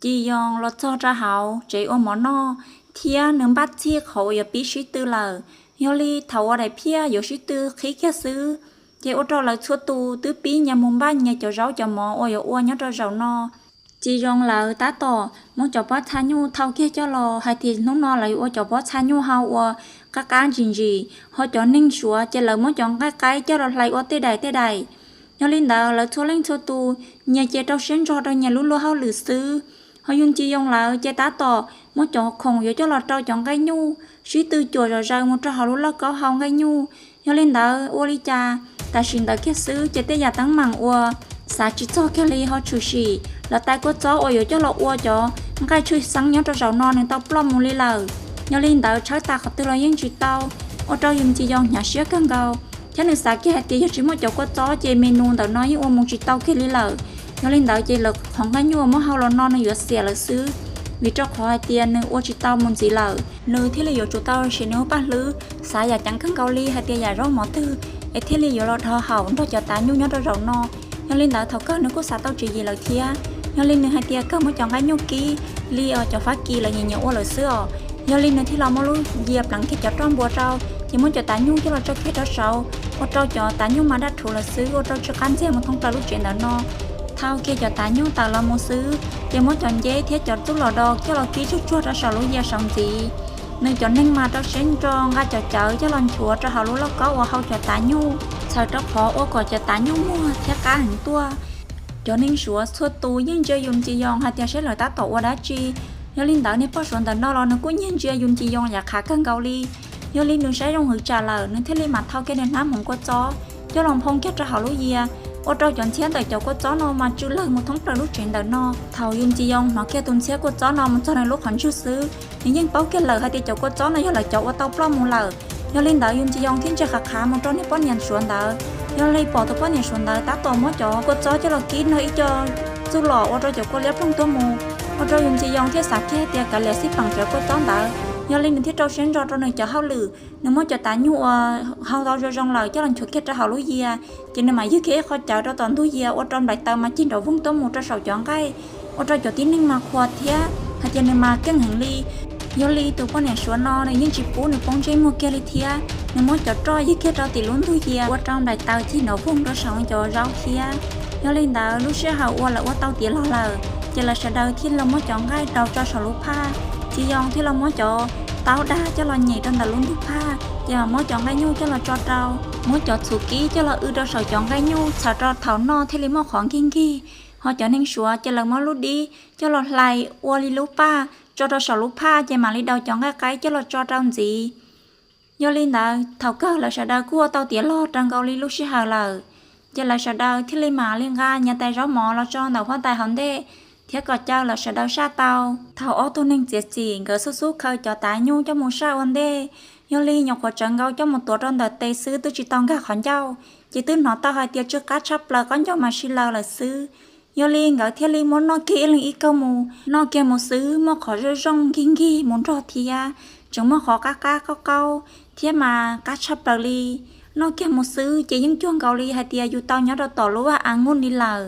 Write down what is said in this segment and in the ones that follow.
Ci Yoo los txog rau hauv tsev ua mov noj thiab nws npaj txhij qhov uas yuav pib sib tw lawm. Yog li thaum uas daim phiaj yuav sib tw qhib kiag xwb, ces ua rau lawv txhua tus twb pib nyias mus npaj nyias cov zaub cov mov uas yuav ua nyob rau zaum no. Ci Yoo lawv tab tom muab cov pob txha nyuj thau kiag coj los hais tias hnub no lawv yuav ua cov pob txha nyuj hau uas qab qab ntsim ntsim, ho cov neeg Suav ces lawv muab cov nqaij qaib coj los hlais ua tej daim tej daim. Yog li ntawd lawv txhua leej txhua tus nyias ces rau siab ntso rau nyias lub luag hauj lwm xwb. Ho Yoon Ci Young lawv ces tab tom muab cov khoom yuav coj los rau cov nqaij nyuj sib tw cuam zom zaws mus rau hauv lub lauj kaub hau nqaij nyuj. Yog li ntawd ua li cas tam sim ntawd kiag xwb ces tej yam teeb meem uas xav tsis txog kiag li ho tshwm sim, lawv tais kua txob uas yuav coj los ua cov nqaij tshwj xeeb nyob rau zaum no nws tau ploj mus li lawm. Yog li ntawd tshawb tas qhov twg los yeej tsis tau, ua rau Yoon Ci Young hnyav siab kawg nkaus thiab nws xav kiag hais tias yog tsis muaj cov kua txob ces menu ntawm no yeej ua mus tsis tau kiag li lawm. Yog li ntawd ces lawv qhov nqaij nyuj uas muab hau los no nws yuav xiam lawm xwb, vim rau qhov hais tias nws ua tsis tau mus ntxiv lawm. Nws thiaj li yuav tsum tau siv nws lub paj hlwb xav yam ceev kawg nkaus li hais tias yam zaub mov twg es thiaj li yuav los dhos haum nrog cov tav nyuj nyob rau zaum no. Yog li ntawd thaum kawg nws kuj xav tau tswv yim lawm thiab. Yog li nws hais tias kawg muab cov nqaij nyuj kib li os cov Fab Kis lawv nyiam nyiam ua lawm xwb os. Yog li nws thiaj los muab lub yias pleev kiag cov roj npua rau, ces muab cov tav nyuj coj los tso kiag rau saud, ua rau cov tav nyuj mas daj rhuv lawm xwb, ua rau tsw qab ntxiag mus thoob plaws lub tsev ntawm no. Thau kiag cov tav nyuj tawm los mus xwb, ces muab cov nceb thiab cov txuj lom do coj los kib tsuag tsuag rau saum lub yias saud ntxiv. Nws cov neeg mas rau siab ntso nqa cov cawv coj los nchuav rau hauv lub lauj kaub uas hau cov tav nyuj, txhawm rau qhov ua kom cov tav nyuj muag thiab qab heev tuaj. Cov neeg Suav txhua tus yeej ntsia Yoon Ci Young hais tias saib lawv tab tom ua dab tsi. Yog li ntawd niag poj Suav ntawm no los nws kuj nyiag ntsia Yoon Ci Young yam qhav kawg nkaus li. Yog li nws saib zoo hwv tsam lawm nws thiaj li mam thau kiag niag hnab hmoov kua txob coj los nphoo kiag rau hauv lub yias, ua rau cov ntxhiab ntawm cov kua txob no mas tsw lawg mus thoob plaws lub tsev ntawm no. Thaum Yoon Ci Young hnov kiag tus ntxhiab kua txob no mus txog nws lub qhov ntswg xwb, nws yeej paub kiag lawm hais tias cov kua txob no yog lawv cov ua tau ploj mus lawm. Yog li ntawd Yoon Ci Young thiaj ntsia qhav qhav mus rau niag poj niam Suav ntawd. Yog li pom tus poj niam Suav ntawd tab tom muab cov kua txob coj los kib nrog ib co txuj lom ua rau cov kua liab ploog tuaj mus, ua rau Yoon Ci Young thiaj xav kiag tias kav liam xij peem cov kua txob ntawd. Yog li nws thiaj rau siab ntso rau nws cov hauj lwm, nws muab cov tav nyuj uas hau tau zoo zoo lawm coj los nchuav kiag rau hauv lub yias, ces nws mam ywg kiag ib qho cawv rau tom ntug yias ua rau nplaim taws mas cig nrov voog tuaj mus rau saum cov nqaij, ua rau cov tib neeg mas qhuas thiab hais tias nws mas keej heev li. Yog li tus poj niam Suav no nws yeej tsis pub nws poob ntsej muag kiag li thiab, nws muab cov roj ywg kiag rau tim lub ntug yias ua rau nplaim taws cig nrov voog rau saum cov zaub thiab. Yog li ntawd lub sij hawm uas lawv ua tau tiav los lawm, ces lawv sawv daws thiaj los muab cov nqaij rau tso saum lub phaj. Ci Young thiaj los muab cov taub dag coj los nyem rau ntawm lub ntug phaj, ces mam muab cov nqaij nyuj coj los tso rau, muab cov txhuv kib coj los w rau saum cov nqaij nyuj txhawm rau thaum noj thiaj li muaj qhov nkig nkig. Ho cov neeg Suav ces lawv muab lub dib coj los hlais ua li lub paj tso rau saum lub phaj ces mam li daus cov nqaij qaib coj los tso rau ntxiv. Yog li ntawd thaum kawg lawv sawv daws kuj ua tau tiav los raws nkaus li lub sij hawm lawm, ces lawv sawv daws thiaj li mam li nqa nyias tais zaub mov los tso ntawm huab tais hauv ntej, thiab kom caw lawv sawv daws saj tau. Thaum ob tug neeg txiav txim nkawd xub xub khaws cov tav nyuj coj mus saj ua ntej, yog li nyuam qhuav tsawv nkaus coj mus tuav rau ntawm tes xwb twb tsis tau nkag qhov ncauj, ces twb hnov tau hais tias tsw qab tshaj plaws, qaub ncaug mas sib law lawm xwb. Yog li nkawd thiaj li muab noj kiag ib leeg ib kaug mus, noj kiag mus xwb muaj qhov zoo zoo nkig nkig mus nrog thiab, tseem muaj qhov qab qab qaub qaub thiab mas qab tshaj plaws li. Noj kiag mus xwb ces yeej cuag nkaus li hais tias yus tau nyob rau tom lub vaj a nguj li lawm.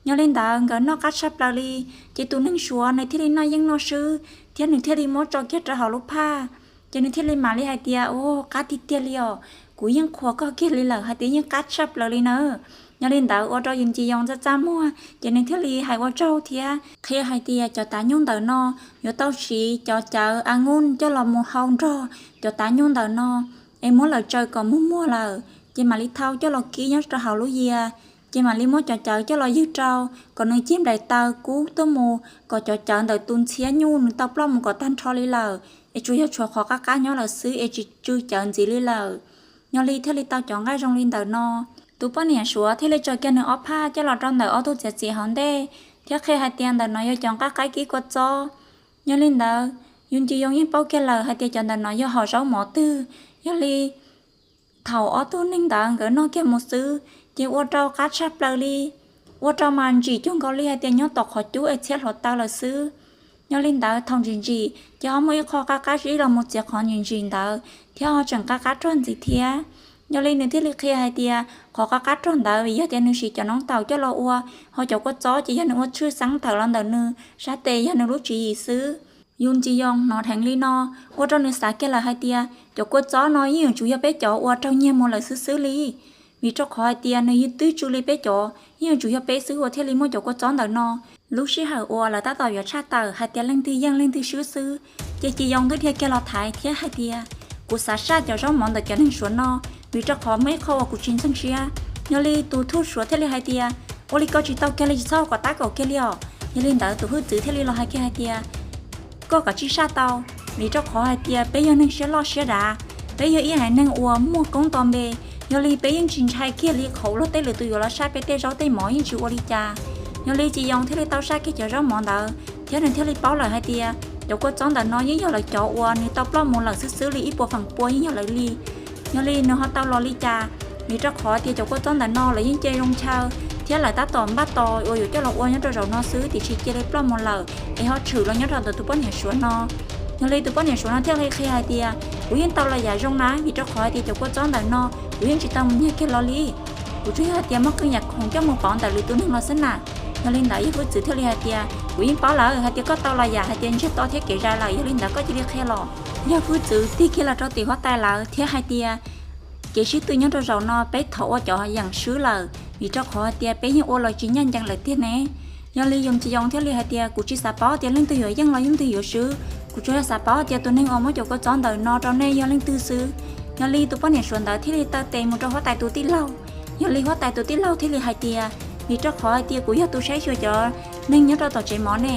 Yog li ntawd nkawd noj qab tshaj plaws li, ces tus neeg Suav nws thiaj li noj yeej noj swb thiab nws thiaj li muab tso kiag rau hauv lub phaj. Ces nws thiaj li mam li hais tias, Ua qab tiag tiag li os, kuv yeej qhuas koj kiag li lawm hais tias yeej qab tshaj plaws li na. Yog li ntawd ua rau Yoon Ci Young txaj txaj muag, ces nws thiaj li hais ua tsaug thiab qhia hais tias cov tav nyuj ntawm no yuav tau siv cov cawv a nguj coj los mus hau nrog cov tav nyuj ntawm no, es muab lawv tsaws kom muag muag lawm, ces mam li thau coj los kib nyob rau hauv lub yias, ces mam li muab cov cawv coj los ywg rau, kom nws cig nplaim taws kub tuaj mus, kom cov cawv ntawm tus ntxhiab nyuj nws tau ploj mus kom tag nrho li lawm, es tsuas yog tshuav qhov qab qab nyob lawm xwb es tsis tsw cawv ntxiv li lawm. Yog li thiaj li tau cov nqaij zoo li ntawm no. Tus poj niam Suav thiaj li tso kiag nws ob phaj coj los rau ntawm ob tug txiav txim hauv ntej, thiab qhia hais tias ntawm no yog cov nqaij qaib kib kua txob. Yog li ntawd, Yoon Ci Young yeej paub kiag lawm hais tias cov ntawm no yog hom zaub mov twg. Yog li thaum ob tug neeg ntawd nkawd noj kiag mus xwb, ces ua rau qab tshaj plaws li, ua rau mas ntsim cuag nkaus li hais tias nyob tom qhov cub es txhiab hluav taws lawm xwb. Yog li ntawd thaum ntsim ntsim ces ho muaj ib qho qab qab zib los mus txiav qhov ntsim ntsim ntawd, thiab ho tseem qab qab rog ntxiv thiab. Yog li nws thiaj li qhia hais tias qhov qab qab rog ntawd vim yog tias nws siv cov noob taum coj los ua, ho cov kua txob ces yog nws ua tshwj xeeb tawm los ntawm nws sab tes yog nws lub tswv yim xwb. Yus Ntsis Yoos hnov dheev li no, ua rau nws xav kiag lawm hais tias cov kua txob no yeej yuav tsum yog peb cov uas raug nyiag mus lawm xwb xwb li, vim rau qhov hais tias nws twb tsw li peb cov, yeej yuav tsum yog peb xwb uas thiaj li muaj cov kua txob ntawm no. Lub sij hawm uas lawv tab tom yuav tshaj tawm hais tias leej twg yeej leej twg swb xwb, ces Ntsis Yoos twb dhia kiag los thaiv thiab hais tias, kuv xav saj cov zaub mov ntawm cov neeg Suav no, vim rau qhov muaj ib qho uas kuv tsis ntseeg siab. Yog li tus thuj Suav thiaj li hais tias, ua li ko tsis tau kiag li, tsis txhob ua kom tab kaum kiag li os. Yog li ntawd tus hwj txwv thiaj li los hais kiag hais tias, koj kav tsij saj tau, vim rau qhov hais tias peb yog neeg siab loj siab dav, peb yog ib haiv neeg uas muaj koob nto npe, yog li peb yeej tsis ntshai kiag li qhov luag tej lwm tus yuav los saj peb tej zaub tej mov yeej tsis ua li cas. Yog li Ntsis Yoos thiaj li tau saj kiag cov zaub mov ntawd thiab nws thiaj li paub lawm hais tias cov kua txob ntawm no yeej yog lawv cov uas nws tau ploj mus lawm xwb xwb li, ib puas feem pua yeej yog lawv li. Yog li nws ho tau los li cas, vim rau qhov tias cov kua txob ntawm no lawv yeej cia zoo chaw thiab lawv tab tom npaj tos uas yuav coj los ua nyob rau zaum no xwb, tiam sis cia li ploj mus lawm es ho tshwm los nyob rau ntawm tus poj niam Suav no. Yog li tus poj niam Suav no thiaj li qhia hais tias, kuv yeej tau los yam zoo na, vim rau qhov hais tias cov kua txob ntawm no kuv yeej tsis tau mus nyiag kiag los li. Kuv tsuas yog hais tias muaj qee yam khoom coj mus pauv ntawm lwm tus neeg los xwb na. Yog li ntawd yawg hwj txwv thiaj li hais tias, kuv yeej paub lawm hais tias koj tau los yam hais tias ntsiag to thiab kev zais lawm, yog li ntawd koj cia li qhia los. Yawg hwj txwv tig kiag los rau tim huab tais lawv thiab hais tias, kev sib tw nyob rau zaum no peb thov ua cov yeem swb lawm, vim rau qhov hais tias peb yeej ua los tsis ncaj ncees lawm tiag ne. Yog li Yus Ntsis Yoos thiaj li hais tias, kuv tsis xav paub tias leej twg yuav yeej los leej twg yuav swb, kuv tsuas yog xav paub tias tus neeg uas muab cov kua txob ntawm no rau nej yog leej twg xwb. Yog li tus poj niam Suav ntawd thiaj li taw tes mus rau huab tais tus tij laug. Yog li huab tais tus tij laug thiaj li hais tias, vim rau qhov hais tias kuv yog tus saib xyuas cov neeg nyob rau tom tsev mov ne,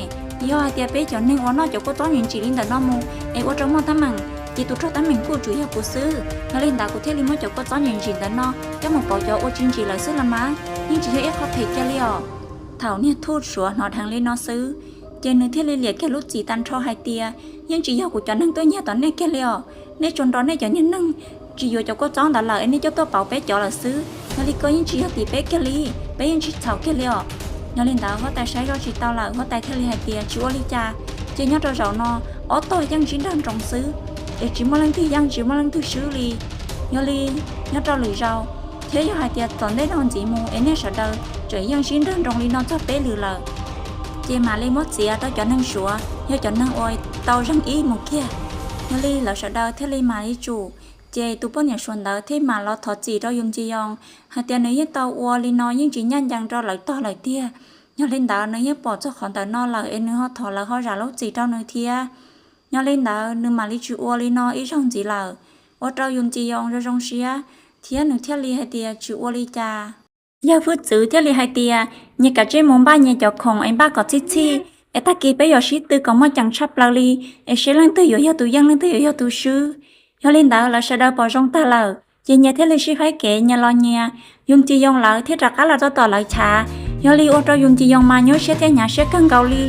yog hais tias peb cov neeg uas noj cov kua txob ntsim ntsim li ntawm no mus es ua rau muaj teeb meem, ces tus raug teeb meem kuj tsuas yog kuv xwb. Yog li ntawd kuv thiaj li muab cov kua txob ntsim ntsim ntawm no coj mus pauv cov ua tsis ntsim lawm xwb los mas, yeej tsis yog ib qho phem kiag li os. Thaum niag thuj Suav hnov dheev li no xwb, ces nws thiaj li liam kiag lub txim tag nrho hais tias, yeej tsis yog kuv cov neeg tuaj nyiag tom nej kiag li os, nej tsuas nrog nej cov niag neeg tsis yuav cov kua txob ntawd lawm es nej coj tuaj pauv peb cov lawm xwb. Yog li koj yeej tsis yog tim peb kiag li, peb yeej tsis txhaum kiag li os. Yog li ntawd huab tais saib zoj tsis tau lawm, huab tais thiaj li hais tias, tsis ua li cas, ces nyob rau zaum no ob tog yeej sib nrawg nroos xwb, es tsis muaj leej twg yeej tsis muaj leej twg swb li. Yog li nyob rau lwm zaus thiab yog hais tias tom ntej no ntxiv mus es nej sawv daws tseem yeej sib nrawg nroos li no txog peb lwm lawm, ces mam li muab txiav rau cov neeg Suav yog cov neeg uas tau zeeg ib mus kiag. Yog li lawv sawv daws thiaj li mam li tsum, ces tus poj niam Suav ntawd thiaj mam los thov txim rau Yus Ntsis Yoos hais tias nws yeej tau ua li no yeej tsis ncaj ncees rau lawv tog lawm tiag. Yog li ntawd nws yeej pom txog qhov ntawm no lawm es nws ho thov lawv ho zam lub txim rau nws thiab. Yog li ntawd nws mam li tsis ua li no ib zaug ntxiv lawm, ua rau Yus Ntsis Yoos zoo zoo siab thiab nws thiaj li hais tias tsis ua li cas. Yawg hwj txwv thiaj li hais tias, nyias kav tsij mus npaj nyias cov khoom es npaj kom txhij txhij, es tag kis peb yuav sib tw kom muaj ceem tshaj plaws li, es seb leej twg yuav yog tus yeej leej twg yuav yog tus swb. Yog li ntawd lawv sawv daws pom zoo tag lawm, ces nyias thiaj li sib faib kev nyias los nyias. Yus Ntsis Yoos lawv thiaj rov qab los rau tom lawv chav. Yog li ua rau Yus Ntsis Yoos mas nyuaj siab thiab hnyav siab kawg nkaus li,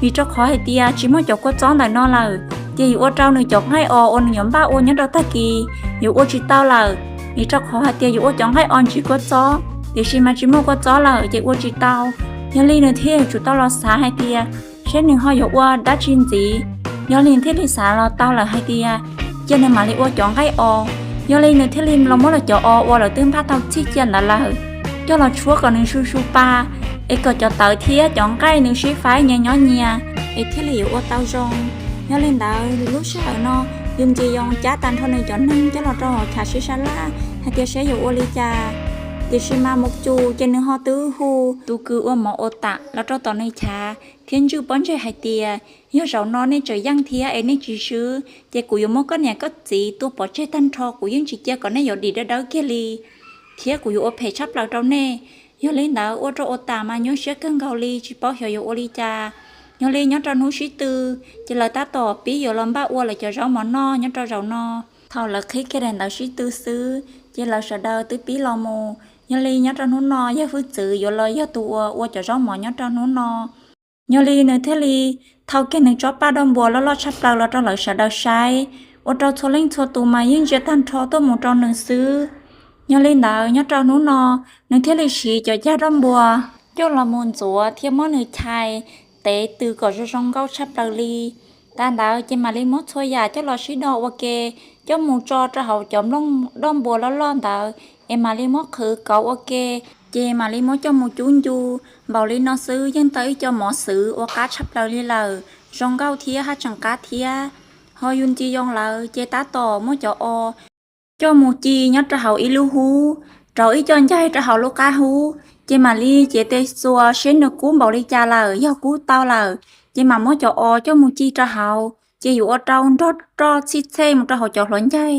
vim rau qhov hais tias tsis muaj cov kua txob ntawm no lawm, ces yuav ua rau nws cov nqaij os uas nws yuav npaj ua nyob rau tag kis yuav ua tsis tau lawm, vim rau qhov hais tias yuav ua cov nqaij os ntsis kua txob, tiam sis mas tsis muaj kua txob lawm ces ua tsis tau. Yog li nws thiaj yuav tsum tau los xav hais tias seb nws ho yuav ua dab tsi ntxiv. Yog li nws thiaj li xav los tau lawm hais tias cia nws mam li ua cov nqaij os. Yog li nws thiaj li los muab lawv cov os uas lawv twb npaj tau txhij cia ntawd lawm coj los tshuab kom nws su su pa, es kom cov tawv thiab cov nqaij nws sib faib nyias nyob nyias, es thiaj li yuav ua tau zoo. Yog li ntawd lub sij hawm no Yus Ntsis Yoos cab tag nrho nws cov neeg coj los rau hauv chav sib sab laj hais tias seb yuav ua li cas. Tiam sis mas Mus Cus ces nws ho twb hu tus kws ua mov ua tam los rau tom nws chav thiab ntswj pob ntseg hais tias, yog zaum no nej tseem yeej thiab es nej tsis swb, ces kuv yuav muab koj niam koj txiv tua pov tseg tag nrho, kuv yeej tsis cia kom nej yuav dim dawb dawb kiag li, thiab kuv yuav ua phem tshaj plaws rau nej. Yog li ntawd ua rau ua tas mas nyuaj siab kawg nkaus li tsis paub xyov yuav ua li cas. Yog li nyob rau hnub sib tw, ces lawv tab tom pib yuav los npaj ua lawv cov zaub mov noj nyob rau zaum no. Thaum lawv qhib kiag daim ntawv sib tw xwb, ces lawv sawv daws twb pib los mus. Yog li nyob rau hnub no yawg Fwj Txwv yuav los yog tus uas ua cov zaub mov nyob rau hnub no. Yog li nws thiaj li thau kiag nws tsob paj dauj npua loj loj tshaj plaws los rau lawv sawv daws saib, ua rau txhua leej txhua tus mas yeej ntsia tag nrho tuaj mus rau nws xwb. Yog li ntawd nyob rau hnub no nws thiaj li siv cov cag dauj npua coj los mus ntxuav thiab muab nws chais tev tws kom zoo zoo nkauj tshaj plaws li. Tas ntawd ces mam li muab txhua yam coj los sib do ua ke, coj mus tso rau hauv cov nplooj doj npua loj loj ntawd es mam li muab qhwv kauv ua ke, ces mam li muab coj mus cub ncu. Npaum li no xwb yeej tau ib co mov xwv uas qab tshaj plaws li lawm, zoo nkauj thiab haj tseem qab thiab. Ho Yus Ntsis Yoos lawv ces tab tom muab cov os coj mus ci nyob rau hauv ib lub hub, rau ib co ncaig rau hauv lub qab hub, ces mam li cev tes txuas seb nws kub npaum li cas lawm. Yog kub tau lawm ces mam muab cov os coj mus ci rau hauv, ces yuav ua rau nrog roj txhij txhej mus rau hauv cov hluav ncaig.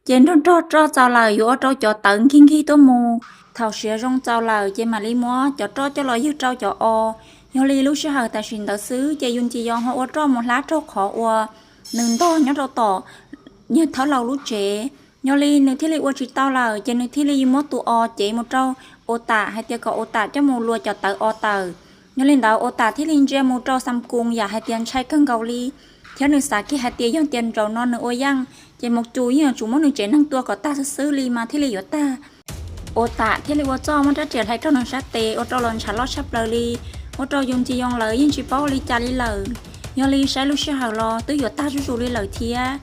Ces nrog nrog roj txaus lawm yuav ua rau cov tawv nkig nkig tuaj mus. Thaum siav zoo txaus lawm ces mam li muab cov roj coj los ywg rau cov os. Yog li lub sij hawm tam sim ntawd xwb ces Yus Ntsis Yoos ho ua roj mus hlab rau qhov uas nws ntog nyob rau tom niag thaub laus lub tsev. Yog li nws thiaj li ua tsis tau lawm ces nws thiaj li muab tus os cev mus rau Os Tam hais tias kom Os Tam coj mus luas cov tawv os tawm. Yog li ntawd Os Tam thiaj li ntsia mus rau Xam Koos yam hais tias ntshai kawg nkaus li, thiab nws xav kiag hais tias yog tias zaum no nws ua yeej ces Mus Cus yeej yuav tsum muab nws tsev neeg tua kom tag xwb xwb li mas thiaj li yuav tag. Os Tam thiaj li ua txuj muab rab riam hlais rau nws sab tes ua rau los ntshav loj tshaj plaws li, ua rau Yus Ntsis Yoos lawv yeej tsis paub ua li cas li lawm. Yog li saib lub sij hawm los twb yuav tag zuj zus li lawm thiab.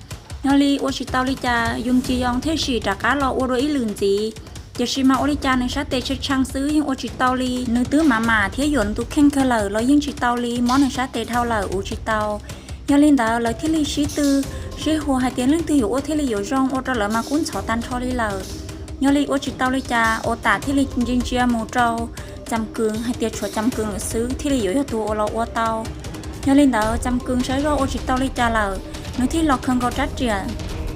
Yog li ua tsis tau li cas Yus Ntsis Yoos thiaj sim rov qab los ua dua ib lwm ntxiv. Tiam sis mas ua li cas nws sab tes tshee tshee xwb yeej ua tsis tau li. Nws twb mam mam thiab yuam nws tus kheej kawg lawm los yeej tsis tau li, mob nws sab tes dhau lawm ua tsis tau. Yog li ntawd lawv thiaj li sib tw sib hua hais tias leej twg yuav ua thiaj li yuav zoo, ua rau lawv mas kub ntxhov tag nrho li lawm. Yog li ua tsis tau li cas Os Tam thiaj li ntsia ntsia mus rau Xam Koos hais tias tshuav Xam Koos lawm xwb thiaj li yuav yog tus uas los ua tau. Yog li ntawd Xam Koos saib zoj ua tsis tau li cas lawm, nws thiaj los khaws nkaus rab riam,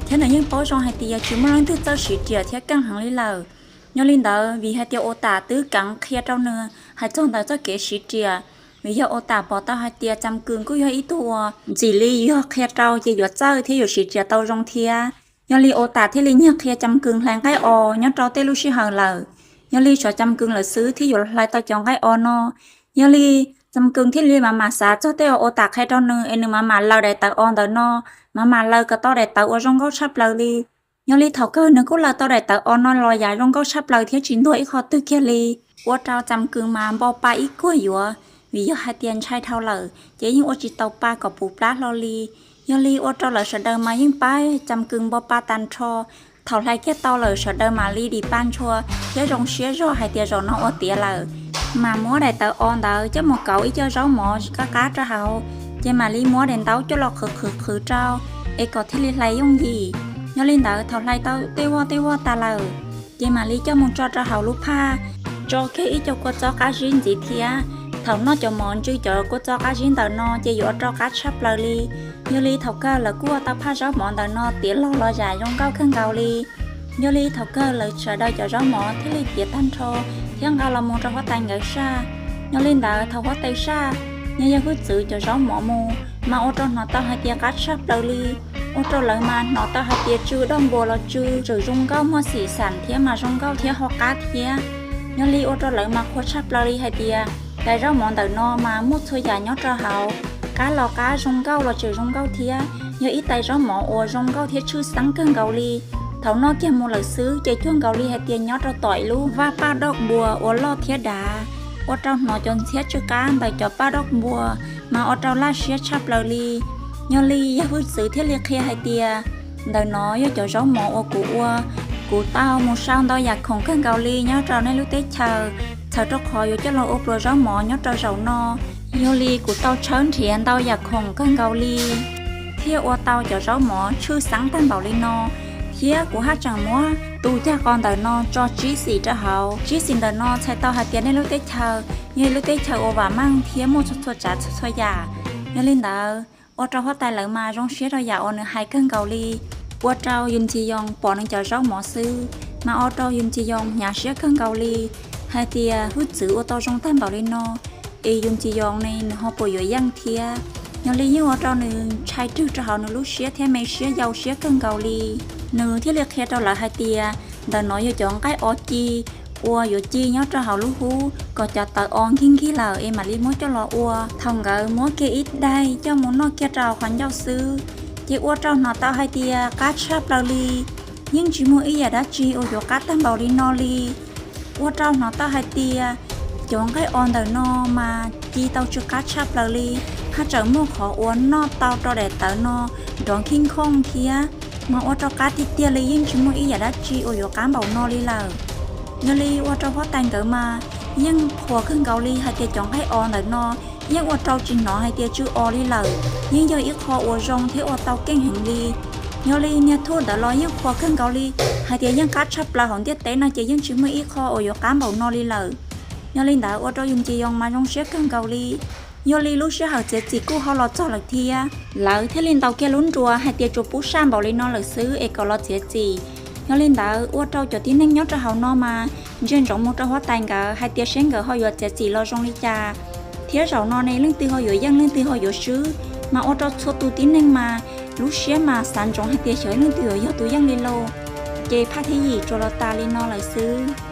thiab nws yeej paub zoo hais tias tsis muaj leej twg txawj siv riam thiab keej heev li lawm. Yog li ntawd vim hais tias Os Tam twb keev qhia rau nws hais txog ntawm txoj kev siv riam, vim yog Os Tam pom tau hais tias Xam Koos kuj yog ib tug uas ntxim li yog qhia rau ces yuav txawj thiab yuav siv riam tau zoo thiab. Yog li Os Tam thiaj li nyiag qhia Xam Koos hlais nqaij os nyob rau tej lub sij hawm lawm. Yog li tshuav Xam Koos lawm xwb thiaj yuav hlais tau cov nqaij os no. Yog li Xam Koos thiaj li mam mam xav txog tej uas Os Tam qhia rau nws es nws mam mam laws daim tawv os ntawm no, mam mam laws kom tau daim tawv uas zoo nkauj tshaj plaws li. Yog li thaum kawg nws kuj laws tau daim tawv os no los yam zoo nkauj tshaj plaws thiab tsis ntuag ib qho twg kiag li. Ua rau Xam Koos mas npo pa ib kuag yuav, vim yog hais tias ntshai dhau lawm ces yeej ua tsis tau pa kom puv plab hlo li. Yog li ua rau lawv sawv daws mas yeej pab Xam Koos npo pa tag nrho. Thaum hlais kiag tau lawm sawv daws mam li dim pa ntshua thiab zoo siab zog hais tias zaum no ua tiav lawm. Mas muab daim tawv os ntawd coj mus kauv ib co zaub mov qab qab rau hauv, ces mam li muab daim ntaub coj los qhwv qhwv qhwv rau es kom thiaj li hlais yooj yim. Yog li ntawd thaum hlais tau tej voj tej voj tas lawm, ces mam li coj mus tso rau hauv lub phaj, tso kiag ib co kua txob qab zib ntxiv thiab. Thaum noj cov mov ntsw cov kua txob qab zib ntawm no ces yuav ua rau qab tshaj plaws li. Yog li thaum kawg lawv kuj ua tau phaj zaub mov ntawm no tiav los los zam zoo nkauj kawg nkaus li. Yog li thaum kawg lawv sawv daws cov zaub mov thiaj li tiav tag nrho thiab nqa los mus rau huab tais nkawd saj. Yog li ntawd thaum huab tais saj, yog yawg Hwj Txwv cov zaub mov mus mas ua rau hnov tau hais tias qab tshaj plaws li. Ua rau lawv mas hnov tau hais tias tsw doj npua los tsw tseem zoo nkauj muaj xim xam thiab mas zoo nkauj thiab ho qab thiab. Yog li ua rau lawv mas qhuas tshaj plaws li hais tias tais zaub mov ntawm no mas muaj txhua yam nyob rau hauv, qab los qab, zoo nkauj los tseem zoo nkauj thiab. Yog ib tais zaub mov uas zoo nkauj thiab tshwj xeeb kawg nkaus li. Thaum noj kiag mus lawm xwb ces cuag nkaus li hais tias nyob rau tom ib lub vaj paj doj npua uas loj thiab dav, ua rau hnov cov ntxhiab tsw qab ntawm cov paj doj npua mas ua rau laj siab tshaj plaws li. Yog li yawg Hwj Txwv thiaj li qhia hais tias ntawm no yog cov zaub mov uas kuv ua, kuv tau mus sau ntau yam khoom kawg nkaus li nyob rau nej lub teb chaws, txhawm rau qhov yuav coj los ua pluas zaub mov nyob rau zaum no. Yog li kuv tau tshawb nrhiav ntau yam khoom kawg nkaus li thiaj ua tau cov zaub mov tshwj xeeb tag npaum li no, thiab kuv haj tseem muab tus cag qos ntawm no tso tsib xim rau hauv. Tsib xim ntawm no txhais tau hais tias nej lub teb chaws yog ib lub teb chaws uas vam meej thiab muaj txhua txhua tsav txhua txhua yam. Yog li ntawd ua rau huab tais lawv mas zoo siab rau yam uas nws hais kawg nkaus li. Ua rau Yus Ntxhi Yoos pom nws cov zaub mov xwb mas ua rau Yus Ntxhi Yoos hnyav siab kawg nkaus li hais tias Hwj Txwv ua tau zoo tag npaum li no es Yus Ntxhi Yoos ne nws ho puas yuav yeej thiab. Yog li yeej ua rau nws ntshai rwg rau hauv nws lub siab thiab me siab yau siab kawg nkaus li. Nws thiaj li qhia rau lawv hais tias ntawm no yog cov nqaij os ci uas yuav ci nyob rau hauv lub hub kom cov tawv os nkig nkig lawm es mam li muab coj los ua. Thaum nkawd muab kiag ib daig coj mus noj kiag rau qhov ncauj xwb, ces ua rau hnov tau hais tias qab tshaj plaws li, yeej tsis muaj ib yam dab tsi uas yuav qab tag npaum li no li. Ua rau hnov tau hais tias cov nqaij os ntawm no mas ci tau tsw qab tshaj plaws li, haj tseem muaj qhov uas noj tau rau daim tawv no nrov nkig nkhooj thiab. Mas ua rau qab tiag tiag li yeej tsis muaj ib yam dab tsi uas yuav qab npaum no li lawm. Yog li ua rau huab tais nkawd mas yeej qhuas kawg nkaus li hais tias cov nqaij os ntawm no yeej ua rau tsis hnov hais tias tsw os li lawm, yeej yog ib qho uas zoo thiab ua tau keej heev li. Yog li niag thuj ntawd los yeej qhuas kawg nkaus li hais tias yeej qab tshaj plaws hauv ntiaj teb no ces yeej tsis muaj ib qho uas yuav qab npaum no li lawm. Yog li ntawd ua rau yus ces yoos mas zoo siab kawg nkaus li. Yog li lub sij hawm txiav txim kuj ho los txog lawm thiab, lawv thiaj li ntaus kiag lub nruas hais tias tsuas pub saj npaum li no lawm xwb es kom los txiav txim. Yog li ntawd ua rau cov tib neeg nyob rau hauv no mas ntsia ntsoov mus rau huab tais nkawd hais tias seb nkawd ho yuav txiav txim los zoo li cas, thiab zaum no ne leej twg ho yuav yeej leej twg ho yuav swb. Mas ua rau txhua tus tib neeg mas lub siab mas xav ntsoov hais tias xyov leej twg yuav yog tus yeej li lauj. Ces phaj thib yim tsuas los tas li no lawm xwb.